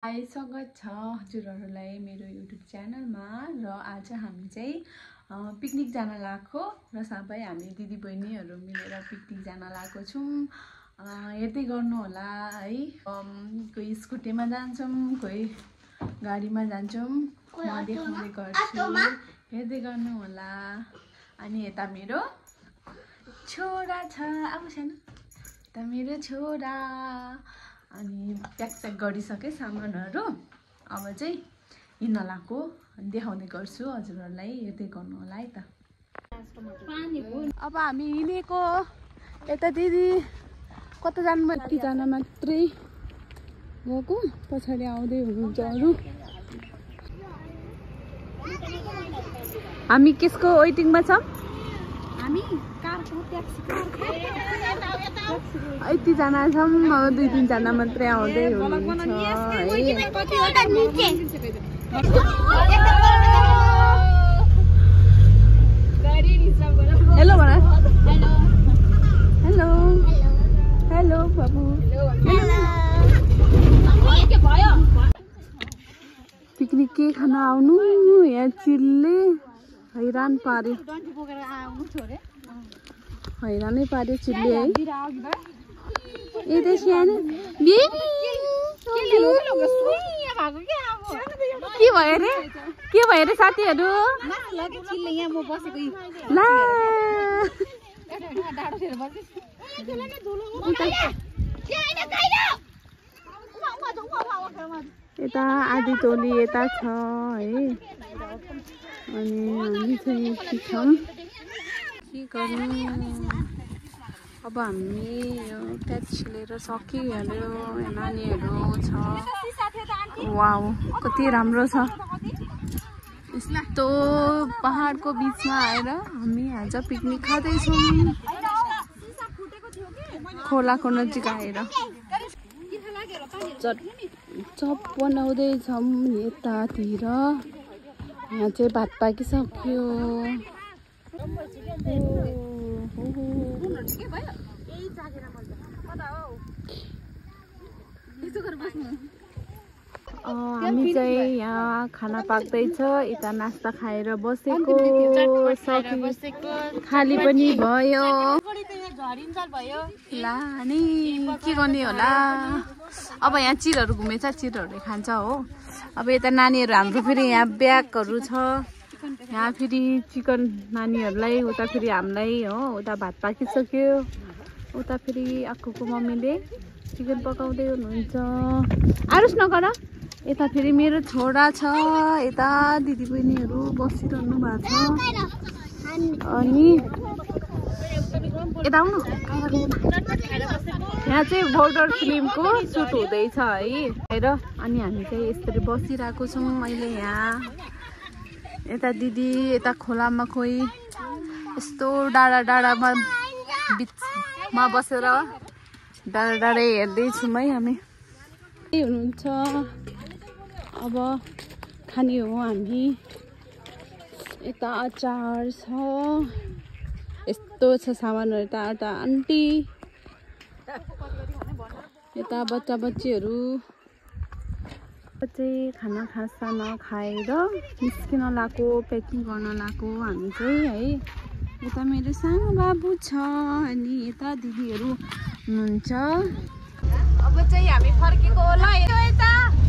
High स्वागत छ हजुरहरूलाई मेरो युट्युब च्यानलमा र आज हामी चाहिँ पिकनिक जान लागेको र सबै हामी दिदीबहिनीहरू मिलेर पिकनिक जान लागेको छौं। हेर्दै गर्नु होला है, कोही स्कुटीमा जान्छौं, कोही गाडीमा जान्छौं, म देखाउँदै गर्छु, हेर्दै गर्नु होला। अनि यता मेरो छोरा छ, अब छैन त मेरो छोरा। अनि प्याक गरिसके सामानहरू, अब चाहिँ हिँड्न लाग्यो, देखाउने गर्छु हजुरहरूलाई, हेर्दै गर्नु होला है त। अब हामी हिँडेको यता दिदी कता जानु, कतिजना मात्रै गएको, पछाडि आउँदै हुनुहुन्छ अरू। हामी केसको वेटिङमा छौँ, हामी कारको ट्याक्सीको यतिजना छौँ, अब 2-3 जना मात्रै आउँदै हुनुहुन्छ है। हेलो भन, हेलो हेलो बाबु, पिकनिक के खान आउनु, यहाँ चिल्ले हैरान पार्यो, हैरानै पार्यो चिल्ले है। यता सानो बेबी के भयो रे, के भयो रे साथीहरू, ला यता आधी टोली यता छ है। अनि हामी चाहिँ छौँ, के गर्नु अब हामी यो ट्याक्सी लिएर सकिहाल्यो। नानीहरू छ, वाउ कति राम्रो छ, यस्तो पहाडको बिचमा आएर हामी आज पिकनिक खाँदैछौँ, खोलाको नजिक आएर चप बनाउँदैछौँ यतातिर। यहाँ चाहिँ भात पाकिसक्यो, हामी चाहिँ यहाँ खाना पाक्दैछ, यता नास्ता खाएर बसेको, खाली पनि भयो। ला नि के गर्ने होला, अब यहाँ चिरहरू घुमेछ, चिरहरूले खान्छ हो। अब यता नानीहरू हाम्रो फेरि यहाँ ब्यागहरू छ, यहाँ फेरि चिकन नानीहरूलाई, उता फेरि हामीलाई हो। उता भात पाकिसक्यो, उता फेरि आक्कोको मम्मीले चिकन पकाउँदै हुनुहुन्छ। आरुस नगर, यता फेरि मेरो छोरा छ, यता दिदीबहिनीहरू बसिरहनु भएको छ। अनि यता आउनु, यहाँ चाहिँ बोर्डर फिल्मको सुट हुँदैछ है र। अनि हामी चाहिँ यसरी बसिरहेको छौँ अहिले यहाँ। यता दिदी यता खोलामा कोही यस्तो डाँडा डाँडामा बिचमा बसेर डाँडा डाँडै हेर्दैछौँ है हामी। के हुनुहुन्छ, अब खाने हो हामी। यता अचार छ, यस्तो छ सामानहरू, यता आन्टी, यता बच्चा बच्चीहरू चाहिँ खाना खासा नखाएर निस्किन लाग्यो, प्याकिङ गर्न लाग्यो हामी चाहिँ है। यता मेरो सानो बाबु छ, अनि यता दिदीहरू हुनुहुन्छ। अब चाहिँ हामी फर्केको होला। यता